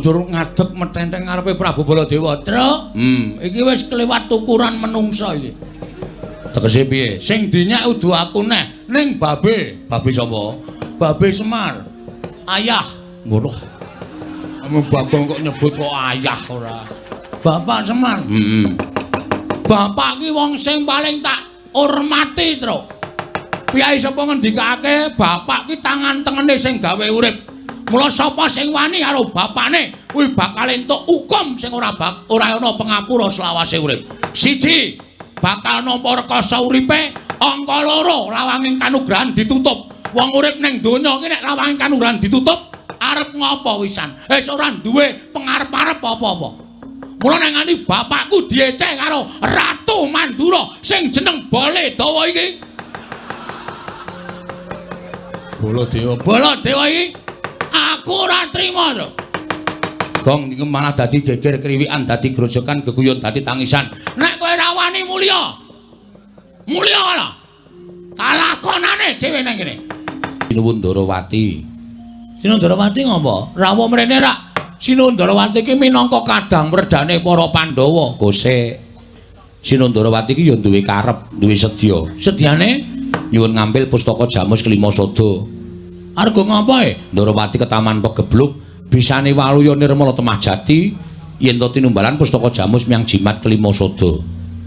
njur ngadeg metenteng ngarepe Prabu Baladewa. Truk, iki wis kelewat ukuran menungsa iki. Tegese piye? Sing dinyak udu aku neh, ning babe. Babe sapa? Babe Semar. Ayah. Ngono. Kamu Bagong kok nyebut kok ayah ora. Bapak Semar. Heeh. Bapak ki wong sing paling tak hormati, Truk. Piyai sapa ngendikake bapak ki tangan tengene sing gawe urip. Mula sapa sing wani karo bapane kuwi bakal entuk hukum sing ora ora ana pengapura selawase urip. Siji, bakal nampa rekasa uripe, angka loro lawanging kanugrahan ditutup. Wong urip ning donya iki nek lawanging kanugrahan ditutup, arep ngopo wisan? Wis ora duwe pengarep-arep apa-apa. Mula nek nganti bapakku dieceh karo Ratu Mandura sing jeneng Baladewa iki. Baladewa, Baladewa iki aku ora trima to. Gong niku malah dadi geger kriwikan, dadi grojokan, geguyon, dadi tangisan. Nek kowe ora wani mulya. Mulya ora. Kalakonane dhewe nang kene. Sinuwun Ndarawati. Sinuwun Ndarawati ngopo? Rawuh mrene rak. Sinuwun Ndarawati iki minangka kadang werdane para Pandhawa. Gosek. Sinuwun Ndarawati iki ya duwe karep, duwe sedya. Sedyane nyuwun ngambil pustaka Jamus Kelima Sada. Arga ngapa e? Ndarawati ketaman pegebluk, bisane waluya nirmala temah jati yen to tinumbalan pustaka Jamus miyang jimat Kelima Sada.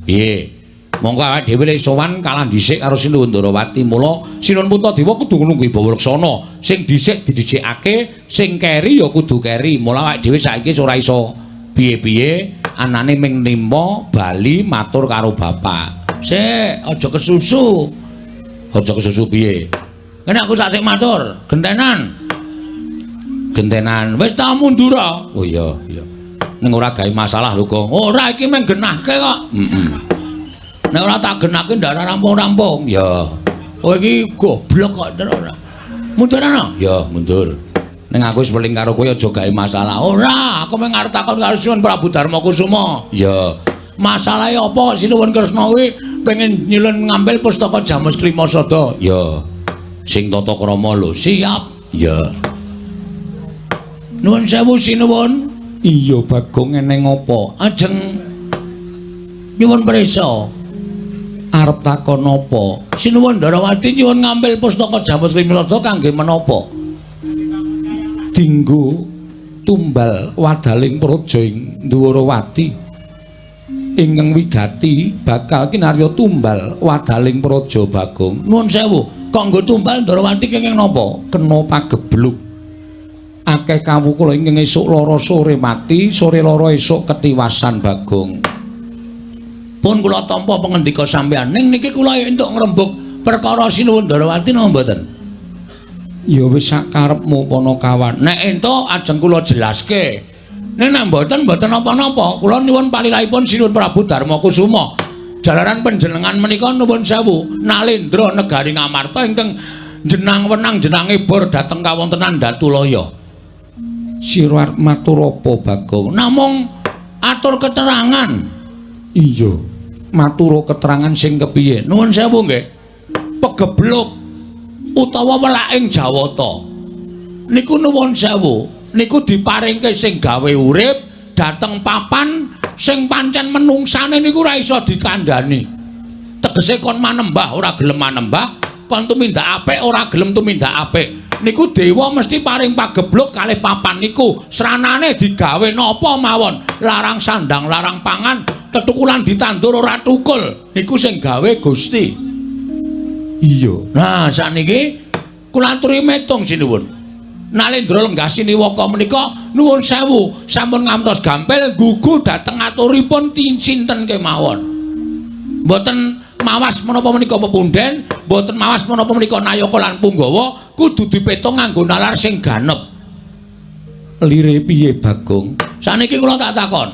Piye? Monggo awake dhewe lek sowan kalah dhisik karo Sinuwun Ndarawati. Mula Sinuwun Puntadewa kudu nglungguhi bawa laksana. Sing dhisik didhisikake, sing keri ya kudu keri. Mula awake dhewe saiki ora iso piye-piye, anane ming nimpa bali matur karo bapak. Sik, aja kesusu. Aja kesusu piye? Kene aku sak sik matur, gentenan. Gentenan. Wis ta mundur. Oh iya, iya. Ning ora gawe masalah lho, Gong. Ora iki mung genahke kok. Heeh. Nek ora tak genahke ndak rampung-rampung. Ya. Oh iki goblok kok terus ora. Mundur ana? Ya, mundur. Ning aku wis weling karo kowe aja gawe masalah. Ora, aku mung arep takon karo Sinuwun Prabu Darma Kusuma. Ya. Masalahe apa Sinuwun Kresna kuwi pengen nyilon ngambil pustaka Jamus Klima Sada? Ya. Sing tata krama lho. Siap. Ya. Nuwun sewu Sinuwun. Iya Bagong eneng apa? Ajeng nyuwun prisa. Arep takon apa? Sinuwun Ndarawati nyuwun ngambil pustaka Jamus Klima Sada kangge menapa? Dinggo tumbal wadaling praja ing Dwarawati. Ingkang wigati bakal kinarya tumbal wadaling praja Bagong. Nuwun sewu, kok nggo tumbal Ndarawati kenging napa? Kena pagebluk. Akeh kawula ingkang esuk lara sore mati, sore lara esuk ketiwasan Bagong. Pun kula tampa pangendika sampeyan. Ning niki kula entuk ngrembug perkara Sinuwun Ndarawati napa mboten? Ya wis sak karepmu Panakawan. Nek entuk ajeng kula jelaske. Nek nek mboten mboten napa-napa, kula nyuwun palilahipun Sinuwun Prabu Darma Kusuma. Jalaran panjenengan menika nuwun sewu nalendra negari Ngamarta ingkang jenang wenang jenange bor dhateng kawontenan Datulaya. Sira arep matur apa Bagong? Namung atur keterangan. Iya, matur keterangan sing kepiye? Nuwun sewu nggih. Pegebluk utawa welaking Jawata. Niku nuwun sewu, niku diparingke sing gawe urip dhateng papan sing pancen menungsane niku ora iso dikandhani. Tegese kon manembah ora gelem manembah, kon tumindak apik ora gelem tumindak apik. Niku dewa mesti paring pagebluk kalih papan niku. Sranane digawe napa mawon, larang sandang, larang pangan, tetukulan ditandur ora tukul. Niku sing gawe Gusti. Iya. Nah, sakniki kula aturi metung sinuwun. Nalendra lenggah siniwaka menika nuwun sewu sampun ngantos gampil gugu dhateng aturipun sinten kemawon. Mboten mawas menapa menika pepunden, mboten mawas menapa menika nayaka lan punggawa, kudu dipetung nganggo nalar sing ganep. Lire piye Bagong? Saniki kula tak takon.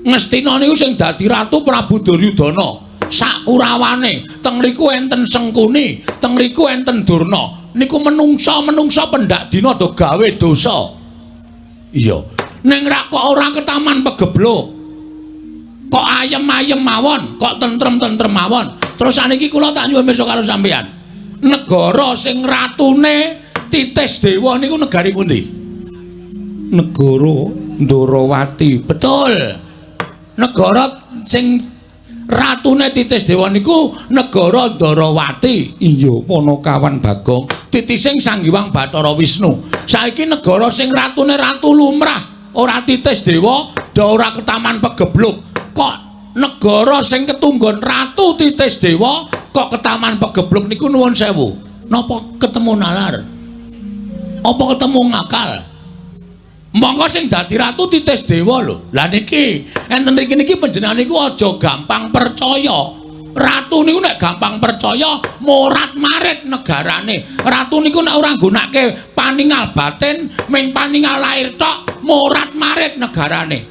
Ngastina niku sing dadi ratu Prabu Duryudana. Sakurawane teng mriku enten Sengkuni, teng mriku enten Durna. Niku menungsa-menungsa pendak dina do gawe dosa. Iya. Ning rak kok ora ketaman pegebluk. Kok ayem-ayem mawon, kok tentrem-tentrem mawon. Terus saniki kula tak nyuwun pirsa karo sampeyan. Negara sing ratune titis dewa niku negari pundi? Negara Ndorowati. Betul. Negara sing ratune Titis Dewa niku negara Ndorowati. Iya, Panakawan Bagong. Titising Sang Hyang Bathara Wisnu. Saiki negara sing ratune ratu lumrah, ora Titis Dewa, da ora ketaman pegebluk. Kok negara sing ketunggon ratu Titis Dewa kok ketaman pegebluk niku nuwun sewu. Napa ketemu nalar? Apa ketemu ngakal? Monggo sing dadi ratu Titis Dewa lho. Lah niki enten mriki niki panjenengan niku aja gampang percaya. Ratu niku nek gampang percaya morat-marit negarane. Ratu niku nek ora nggunake paningal batin, ming paningal lahir tok, morat-marit negarane.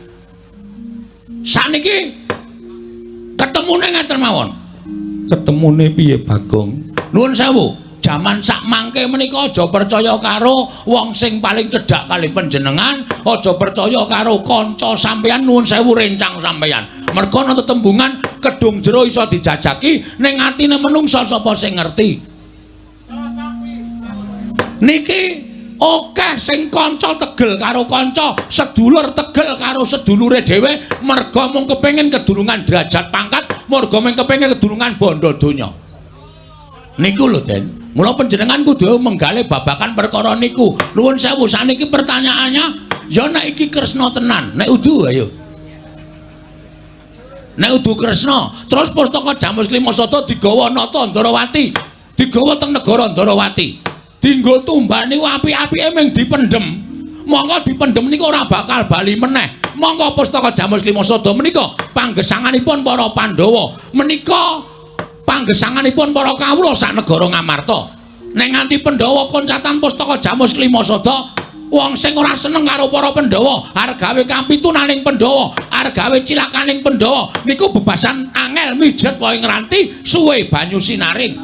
Sakniki ketemune ngeten mawon. Ketemune piye, Bagong? Nuwun sewu. Jaman sak mangke menika aja percaya karo wong sing paling cedhak kali panjenengan, aja percaya karo kanca sampeyan, nuwun sewu rencang sampeyan. Merga ana tetembungan kedung jero iso dijajaki, ning atine menungsa sapa sing ngerti. Niki akeh sing kanca tegel karo kanca, sedulur tegel karo sedulure dhewe merga mung kepengin kedulungan derajat pangkat, merga mung kepengin kedulungan bondo donya. Niku lho, Den. Mula panjenengan kudu menggalih babakan perkara niku. Nuwun sewu, saniki pertanyaannya, ya nek iki Kresna tenan, nek udu ayo. Nek udu Kresna, terus pustaka Jamus Klima Sada digawa nata Ndarawati, digawa teng negara Ndarawati. Dinggo tumbal niku apik-apike mung dipendhem. Monggo dipendhem niku ora bakal bali meneh. Monggo pustaka Jamus Klima Sada menika panggesanganipun para Pandhawa. Menika panggesanganipun para kawula sak negara Ngamarta. Nek nganti Pandhawa koncatan pustaka Jamus Klima Sada, wong sing ora seneng karo para Pandhawa, arep gawe kapitunaning Pandhawa, arep gawe cilakaning Pandhawa, niku bebasan angel mijet wae ngranti suwe banyu sinaring.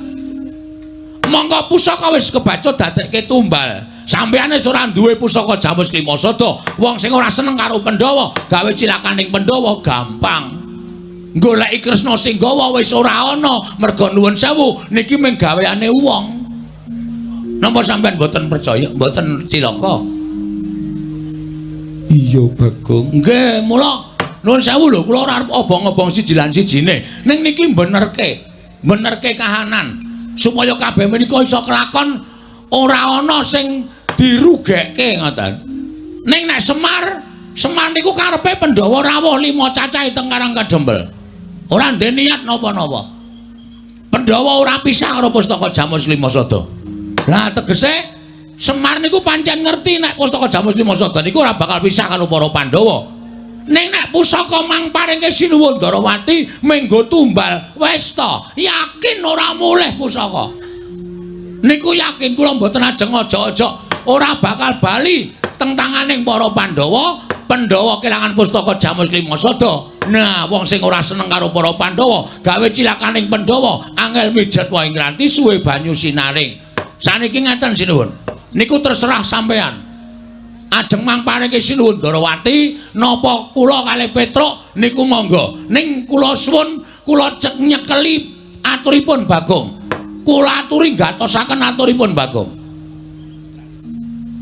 Monggo pusaka wis kebacut dadekke tumbal. Sampeyan wis ora duwe pusaka Jamus Klima Sada, wong sing ora seneng karo Pandhawa, gawe cilakaning Pandhawa gampang. Goleki Kresna sing gawa wis ora ana, merga nuwun sewu niki mung gaweane wong. Napa sampeyan mboten percaya, mboten cilaka? Iya, Bagong. Nggih, mula nuwun sewu lho, kula ora arep obong-obong siji lan sijine. Ning niki benerke, benerke kahanan supaya kabeh menika iso kelakon ora ana sing dirugekke ngoten. Ning nek Semar, Semar niku karepe Pandhawa rawuh 5 cacahe teng Karang Kadempel. Ora ndek niat napa-napa. Pandhawa ora pisah karo pustaka Jamus Klima Sada. Lah tegese Semar niku pancen ngerti nek pustaka Jamus Klima Sada niku ora bakal pisah karo para Pandhawa. Ning nek pusaka mang paringke Sinuwun Ndarawati menggo tumbal wis ta, yakin ora mulih pusaka. Niku yakin kula mboten ajeng aja-aja ora bakal bali teng tanganing para Pandhawa. Pandhawa kelangan pustaka Jamus Klima Sada. Nah, wong sing ora seneng karo para Pandhawa, gawe cilakaning Pandhawa, angel mijet wae ngranti suwe banyu sinaring. Saniki ngeten sinuwun. Niku terserah sampean. Ajeng mang paringke Sinuwun Ndarawati napa kula kalih Petruk niku monggo. Ning kula suwun kula cek nyekeli aturipun Bagong. Kula aturi gatosaken aturipun Bagong.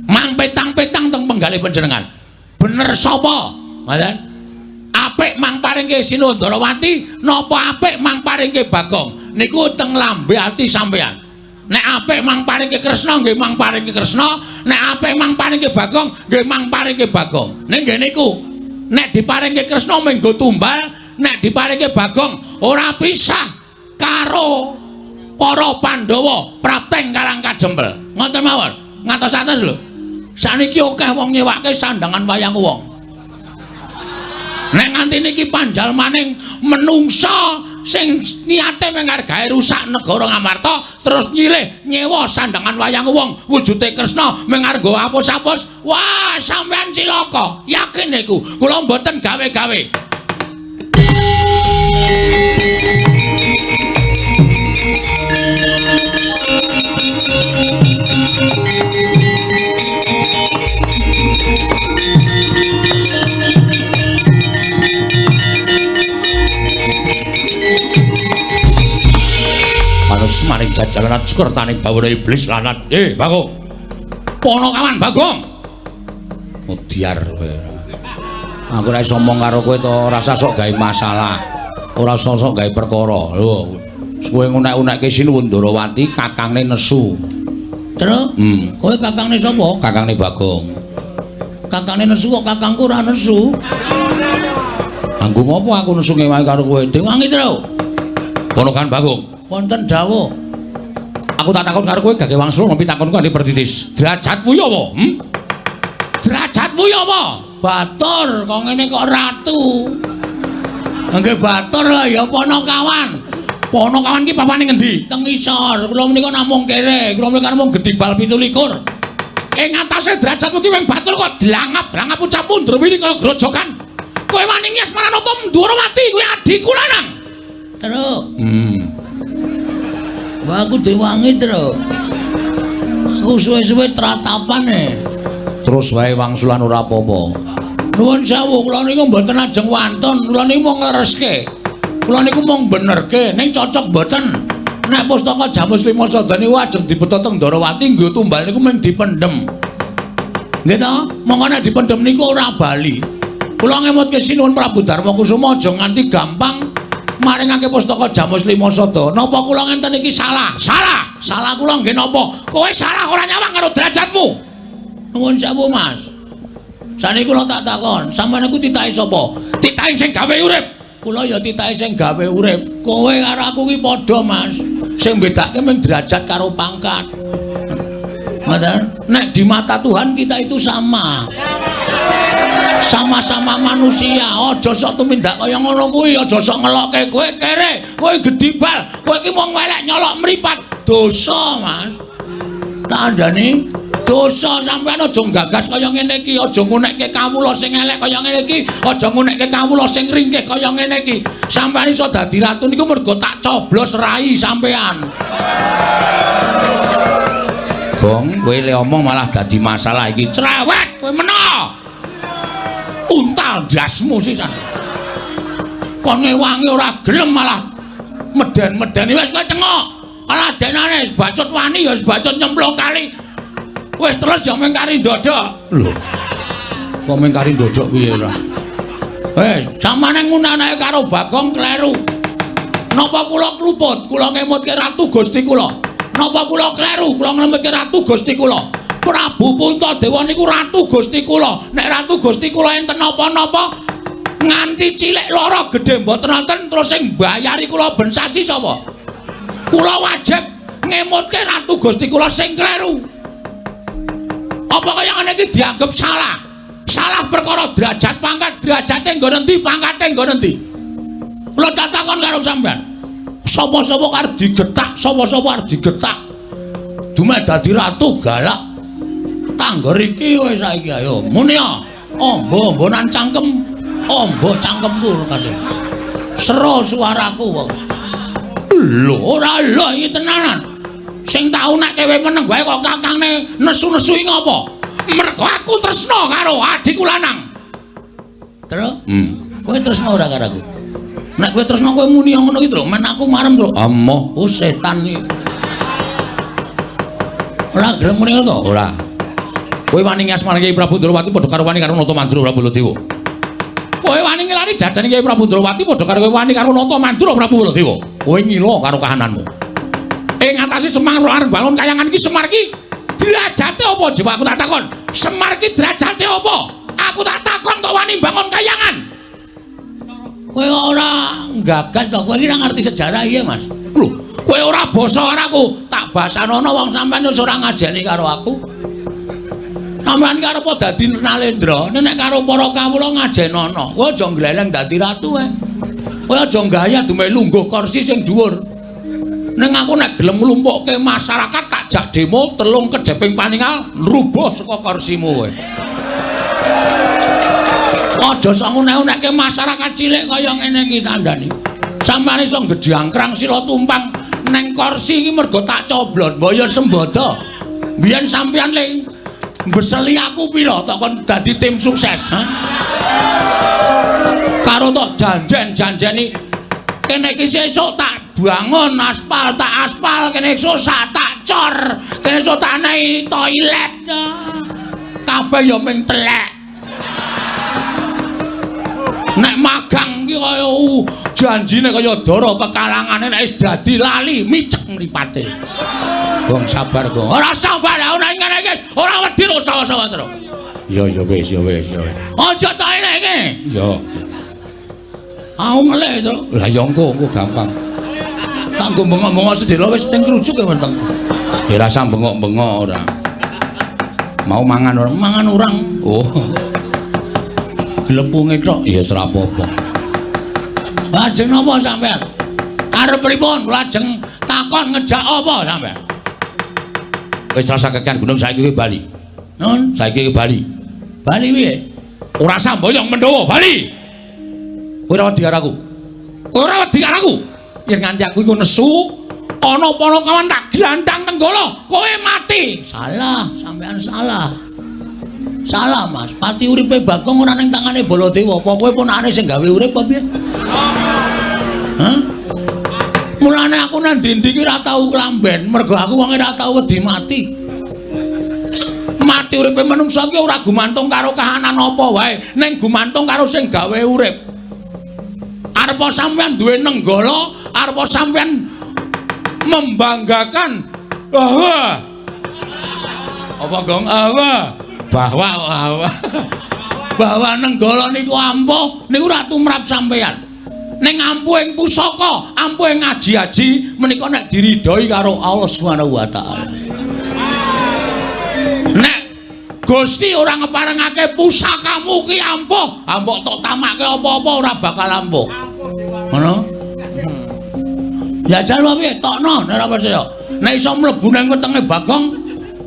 Mang petang-petang teng penggalih panjenengan. Bener sapa? Ngoten. Apik mang paringke Sinuwun Ndarawati napa apik mang paringke Bagong? Niku teng lambe ati sampean. Nek apik mang paringke Kresna nggih mang paringke Kresna, nek apik mang paringke Bagong nggih mang paringke Bagong. Ning nggih niku, nek diparingke Kresna mung nggo tumbal, nek diparingke Bagong ora pisah karo para Pandhawa prapteng Karang Kadempel. Ngoten mawon. Ngatos-atos lho. Saniki akeh wong nyewake sandangan wayang wong. Nek nganti niki panjalmaning menungsa sing niate mung arep gawe rusak negara Ngamarta terus nyilih nyewa sandangan wayang wong wujude Kresna mung arep nggo apus-apus, wah sampean cilaka. Yakin niku, kula mboten gawe-gawe. Manus maring jajalan sukertaning bawana iblis lanat. Bagong. Ponokawan Bagong. Diar kowe. Aku ora iso omong karo kowe to, ora usah sok gawe masalah. Ora usah sok gawe perkara. Lho, kowe ngunek-unekke Sinuwun Ndorowati kakangne nesu. Terus, kowe kakangne sapa? Kakangne Bagong. Kakangne nesu kok kakangku ora nesu. Anggo ngopo aku nesu ngewangi karo kowe? Dewangi, Tru. Ponokan Bagong. Wonten dawuh. Aku tak takon karo kowe gage wangsul ngopi takonku ane pertitis. Derajatmu ya apa? Derajatmu ya apa? Batur, kok ngene kok ratu. Nggih batur lah ya Ponokawan. Ponokawan ki papane ngendi? Teng isor. Kula menika namung kere, kula menika namung gedibal 27. Ing atase derajatmu ki wing batur kok dlangap-dlangap ucapmu ndrewili kaya grojokan. Kowe wani ngias Maranata Ndorowati kuwi adhiku lanang. Terus. Wah, aku diwangi, Tru. Aku suwe-suwe tratapan e. Terus wae wangsulan ora apa-apa. Nuwun sewu, kula niku mboten ajeng wantun, kula niku mung nglereske. Kula niku mung benerke, ning cocok mboten. Nek pustaka Jamus Lima Sada niku ajeng dibeta teng Ndorowati nggo tumbal niku mung dipendhem. Nggih to? Monggo nek dipendhem niku ora bali. Kula ngemutke Sinuwun Prabu Darma Kusuma aja nganti gampang maringake pustaka Jamus Lima Sada. Napa kula ngenten iki salah? Salah. Salah kula nggih napa? Kowe salah ora nyawang karo derajatmu. Nuwun sewu, Mas. Saniki kula tak takon, sampeyan niku titahe sapa? Titahe sing gawe urip. Kula ya titahe sing gawe urip. Kowe karo aku ki padha, Mas. Sing bedake mung derajat karo pangkat. Ngoten? Nek di mata Tuhan kita itu sama. Sama-sama manusia. Aja sok tumindak kaya ngono kuwi, aja sok ngelokke kowe kere, kowe gedibal, kowe iki mung elek nyolok mripat. Dosa, Mas. Tak andani dosa sampean aja nggagas kaya ngene iki, aja ngunekke kawula sing elek kaya ngene iki, aja ngunekke kawula sing ringkih kaya ngene iki. Sampean iso dadi ratu niku mergo tak coblos rai sampean. Gong, kowe le omong malah dadi masalah iki. Cerewet kowe meno. Untal ndasmu sisan. Kon ngewangi ora gelem malah meden-medeni wis kowe cengok. Alah denane wis bacut wani ya wis bacut nyemplung kali. Wis terus ya mung kari ndodok. Lho. Kok mung kari ndodok piye ora? Wis, samane ngunanake karo Bagong kleru. Napa kula kluput? Kula ngemutke Ratu Gusti kula. Napa kula kleru? Kula ngemutke Ratu Gusti kula. Prabu Puntadewa niku Ratu Gusti kula. Nek Ratu Gusti kula enten napa-napa nganti cilik lara gedhe mboten wonten terus sing mbayari kula ben sasi sapa? Kula wajib ngemutke Ratu Gusti kula sing kleru. Apa kaya ngene iki dianggep salah? Salah perkara derajat pangkat, derajate nggon endi, pangkate nggon endi? Kula takon karo sampean. Sapa-sapa arep digetak, sapa-sapa arep digetak. Dumeh dadi ratu galak. Tangger iki wis saiki ayo muni ya. Ombo-ombonan cangkem, ombo cangkemku kasih. Sero suaraku kok. Lho, ora lho iki tenanan. Sing tau nek kowe meneng wae kok kakangne nesu-nesu iki ngopo? Mergo aku tresna karo adhiku lanang. Terus? Kowe tresna ora karo aku? Nek kowe tresna kowe muni ngono iki, Tru. Men aku marem, Tru. Amoh, oh setan iki. Ora gelem muni ngono to? Ora. Kowe wani ngasmane Kyai Prabu Ndorowati padha karo wani karo Nata Mandura Prabu Baladewa. Kowe wani ngelari jajane Kyai Prabu Ndorowati padha karo kowe wani karo Nata Mandura Prabu Baladewa. Kowe ngila karo kahananmu. Ing atase Semar arep bangun kayangan iki Semar iki derajate apa? Coba aku tak takon. Semar iki derajate apa? Aku tak takon kok wani bangun kayangan. Kowe ora nggagas to, kowe iki ora ngerti sejarah iya, Mas. Lho, kowe ora basa karo aku, tak basanono wong sampean wis ora ngajeni karo aku. Sampeyan karo apa dadi Nalendra, nek karo para kawula ngajenono. Kowe aja ngleleng dadi ratu ae. Kowe aja gaya dumeh lungguh kursi sing dhuwur. Ning aku nek gelem nglumpukke masyarakat tak jak demo telung kejeping paningal nrubuh saka kursimu kowe. Aja sok ngunek-unekke masyarakat cilik kaya ngene iki tandani. Sampeyan iso ngejangkrang sila tumpang neng kursi iki mergo tak coblos mbaya sembodo. Biyen sampeyan le mbeseli aku pira tok kon dadi tim sukses, ha? Karo tok janjen-janjeni kene iki sesuk tak bangun aspal, tak aspal, kene esuk tak cor, kene esuk tak nei toilet. Kabeh ya ming telek. ki kaya janjine kaya dara pekalangane nek wis dadi lali micek mripate. Gong sabar, Gong. Ora sabar, ora ngene iki. Ora wedi kok sawa-sawa terus. Ya ya wis, ya wis, ya wis. Aja tok enek iki. Ya. Aku ngelih to. Lah ya engko gampang. Tak nggo bengok-bengok sedhela wis teng krujuk ya weteng. Ya ora usah bengok-bengok ora. Mau mangan ora? Mangan urang. Oh. Glepunge tok. Ya ora apa-apa. Lajeng napa sampean? Arep pripun? Lajeng takon ngejak apa sampean? Wis rasa kekean gunung saiki kowe bali. Nun, saiki kowe bali. Bali piye? Ora usah mboyong Pandhawa, bali. Kowe ora wedi karo aku. Kowe ora wedi karo aku. Yen nganti aku iku nesu, ana panakawan tak glandang Nenggala, kowe mati. Salah, sampean salah. Salah, Mas. Pati uripe Bagong ora ning tangane Baladewa. Apa kowe ponakane sing gawe urip apa piye? Hah? Mulane aku nang ndi-ndi ki ora tau klamben, mergo aku wonge ora tau wedi mati. Mati uripe manungsa ki ora gumantung karo kahanan apa wae, ning gumantung karo sing gawe urip. Arepa sampean duwe Nenggala, arepa sampean membanggakan bahwa apa Gong? Bahwa bahwa Nenggala niku ampuh, niku ora tumrap sampean. Ning ampuh ing pusaka, ampuh ing aji-aji menika nek diridhoi karo Allah Subhanahu wa taala. Nek Gusti ora ngeparengake pusakamu ki ampuh, mbok tok tamake apa-apa ora bakal ampuh. Ngono? Ya jan piye? Tokno nek ora percaya. Nek iso mlebu nang wetenge Bagong,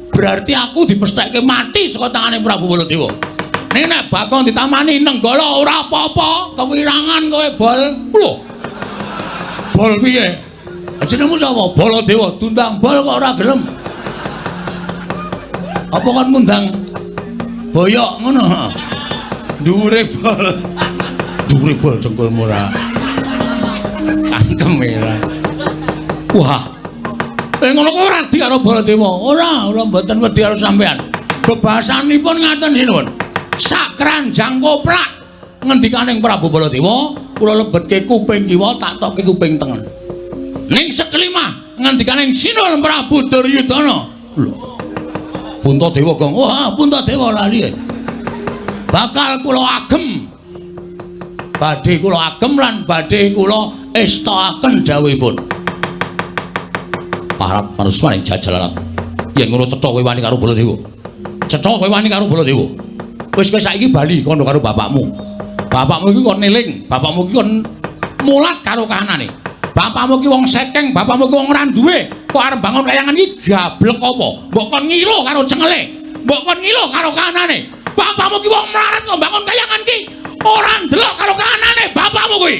berarti aku dipestheke mati saka tangane Prabu Baladewa. Ning nek Bagong ditamani Nenggala ora apa-apa, kewirangan kowe bol. Lho. Bol piye? Jenengmu sapa? Baladewa. Diundang bol kok ora gelem. Apa kon ngundang boyok ngono? Dhuwure bol. Dhuwure bol jengkolmu ora. Cangkem ora. Wah. Ngono kok ora wedi karo Baladewa. Ora, ora mboten wedi karo sampean. Bebasanipun ngaten sinuwun. Sak keranjang koplak ngendikaning Prabu Baladewa, kula lebetke kuping kiwa tak tokke kuping tengen. Ning sekelimah ngendikaning sinuwun Prabu Duryudana. Lho. Puntadewa Gong. Wah, Puntadewa lali. Bakal kula agem. Badhe kula agem lan badhe kula estoaken dawuhipun. Parap maruswaning jajalarat. Yen ngono cetha kowe wani karo Baladewa. Cetha kowe wani karo Baladewa. Wis kowe saiki bali kono karo bapakmu. Bapakmu iki kon eling, bapakmu iki kon mulat karo kahanane. Bapakmu iki wong sekeng, bapakmu iki wong ora duwe. Kok arep bangun kayangan iki gablek apa? Mbok kon ngilo karo cengele. Mbok kon ngilo karo kahanane. Bapakmu iki wong melarat kok bangun kayangan iki ora ndelok karo kahanane bapakmu kuwi.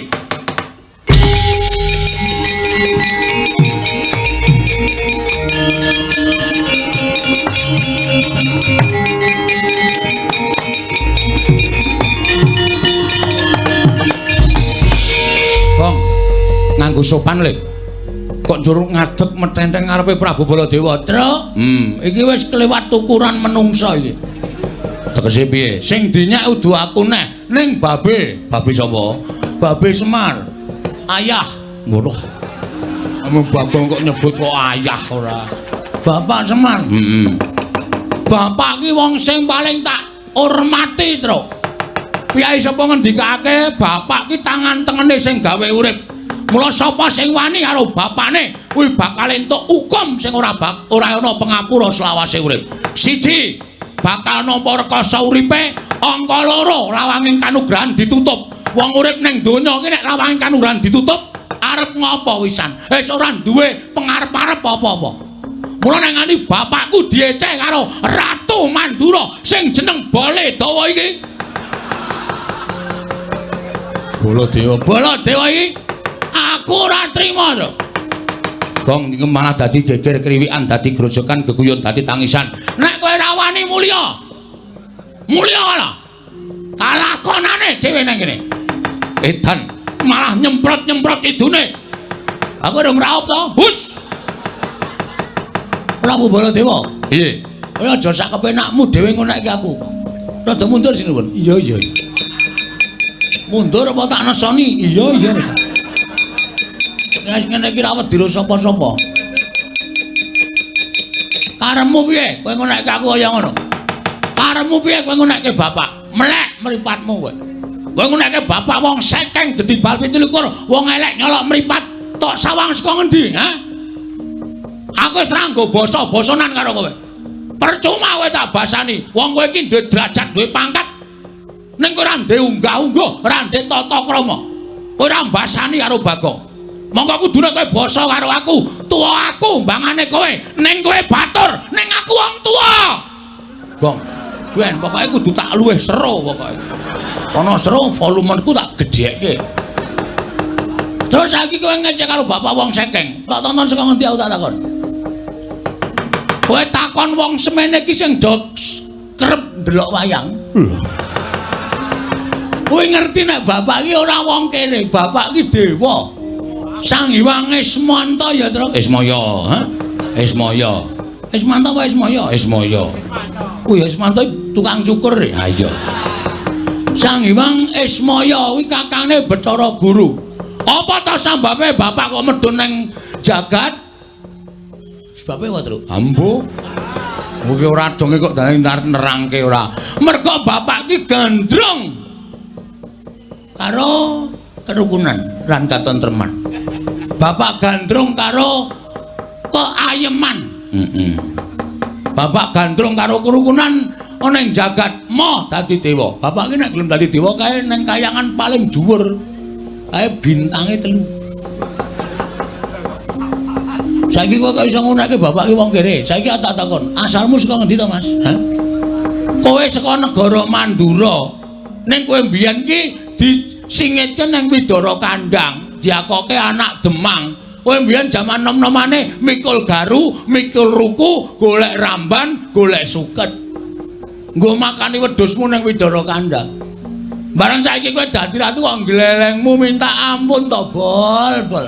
Gong, nganggo sopan le. Kok njur ngadeg metenteng ngarepe Prabu Baladewa, Truk? Iki wis kelewat ukuran menungsa iki. Tegese piye? Sing dinyak udu aku neh, ning babe. Babe sapa? Babe Semar. Ayah. Ngono. Kamu Bagong kok nyebut kok ayah ora? Bapak Semar. Bapak ki wong sing paling tak hormati, Truk. Piyai sapa ngendikake bapak ki tangan tengene sing gawe urip. Mula sapa sing wani karo bapakne kuwi bakal entuk hukum sing ora ana pengapura selawase urip. Siji, bakal nampa rekasa uripe, angka loro lawanging kanugrahan ditutup. Wong urip ning donya iki nek lawanging kanugrahan ditutup, arep ngopo wisan? Wis ora duwe pengarep-arep apa-apa. Mula nek nganti bapakku dieceh karo Ratu Mandura sing jeneng Baladewa iki. Baladewa, Baladewa iki aku ora trima to. Gong iki malah dadi geger kriwikan, dadi grojokan, geguyon, dadi tangisan. Nek kowe ora wani mulya. Mulya ora. Kalakonane dhewe nang kene. Edan malah nyemprot-nyemprot idune. Aku ora ngraup to. Hus. Prabu Baladewa. Piye? Kowe aja sak kepenakmu dhewe ngono iki aku. Rada mundur sinuwun. Iya, iya. Mundur apa tak nesoni? Iya iya wis. Wis ngene iki ra wedi sapa-sapa. Karepmu piye? Kowe ngonekke aku kaya ngono. Karepmu piye kowe ngonekke bapak? Melek mripatmu kowe. Kowe ngonekke bapak wong sekeng gedhi bal 27, wong elek nyolok mripat, tok sawang saka ngendi, ha? Aku wis ra nggo basa-basanan karo kowe. Percuma kowe tak basani. Wong kowe iki duwe derajat, duwe pangkat. Ning kowe ora ndek unggah-ungguh, ora ndek tata krama. Kowe ora mbasani karo Bagong. Monggo kudune kowe basa karo aku. Tuwa aku mbangane kowe. Ning kowe batur, ning aku wong tuwa. Gong. Ben pokoke kudu tak luwih seru pokoke. Ana seru volumeku tak gedhekke. Terus saiki kowe ngecek karo bapak wong sekeng. Tak tonton saka ngendi aku tak takon. Kowe takon wong semene iki sing do kerep ndelok wayang. Lho. Kowe ngerti nek bapak iki ora wong kene, bapak iki dewa. Sang Hyang Ismanta ya, Tru. Ismaya, ha? Ismaya. Ismanta apa Ismaya? Ismaya. Oh ya Ismanta tukang cukur. Ha iya. Sang Hyang Ismaya kuwi kakangne Bathara Guru. Apa ta sambabe bapak kok medhun ning jagat? Sebabe apa, Tru? Ambo. Kuwi ora donge kok dalane nerangke ora. Mergo bapak iki gandrung karo kerukunan lan katentreman. Bapak gandrung karo keayeman. Bapak gandrung karo kerukunan ana ing jagat moh dadi dewa. Bapak iki nek gelem dadi dewa kae ning kayangan paling dhuwur. Kae bintange 3. Saiki kowe kok iso ngunake bapak iki wong kere. Saiki tak takon, asalmu saka ngendi to, Mas? Hah? Kowe saka negara Mandura. Ning kowe mbiyen ki disingitke ning Widara Kandang, diakoke anak Demang. Kowe mbiyen jaman nom-nomane mikul garu, mikul ruku, golek ramban, golek suket. Nggo makani wedhusmu ning Widara Kandang. Bareng saiki kowe dadi ratu kok glelengmu minta ampun to, Bol, Bol.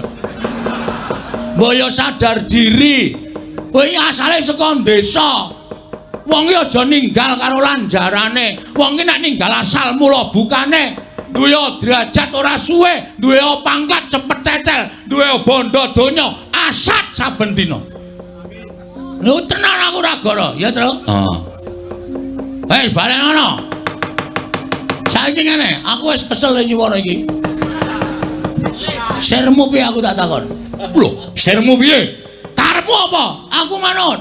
Mbok yo sadar diri. Kowe asale saka desa. Wong iki aja ninggal karo lanjarane. Wong iki nek ninggal asal mula bukane duwe derajat ora suwe, duwe pangkat cepet tetel, duwe bondo donya asat saben dina. Lho tenan aku ora goro, ya, Tru? Heeh. Wis balen ngono. Saiki ngene, aku wis kesel nyuwara iki. Sirmu piye aku tak takon? Lho, sirmu piye? Karepmu apa? Aku manut.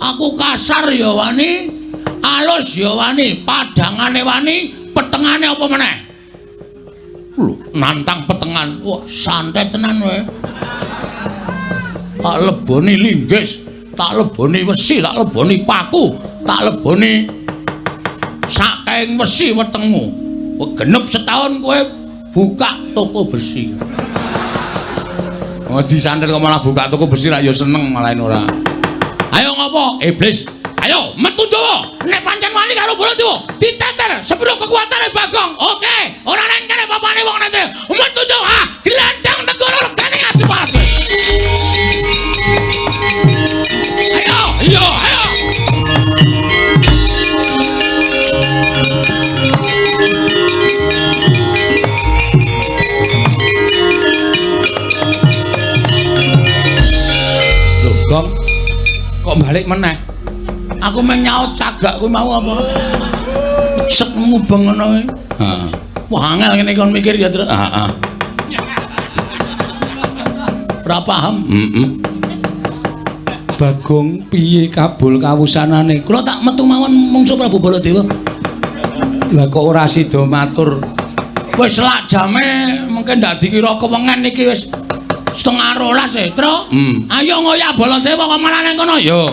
Aku kasar ya wani, alus ya wani, padangane wani, petengane apa meneh? Lho, nantang petengan. Wah, santai tenan kowe. Tak leboni linggis, tak leboni wesi, tak leboni paku, tak leboni sakaing wesi wetengmu. Kowe genep setahun kowe buka toko besi. Oh, disantet kok malah buka toko besi ra ya seneng malah ora. Ayo ngopo? Iblis. Ayo metu Jawa. Nek pancen wani karo Baladewa, diteter sepiro kekuatane Bagong. Oke, ora nang kene papane wong nete. Metu Jawa, gelandang negara regane Adipati. Ayo, iya, ayo. Loh, Gong. Kok balik meneh? Aku meng nyaut cagak kuwi mau apa? Sek mubeng ngono kuwi. Heeh. Wah, angel ngene kon mikir ya, Tru. Heeh. Ora paham. Heeh. Bagong piye kabul kawusanane? Kula tak metu mawon mungsuh Prabu Baladewa. Lah kok ora sida matur? Wis lak jame mungkin ndak dikira kewengen iki wis 11:30 e, Tru. Ayo ngoyak Baladewa kok malah nang kono. Yo.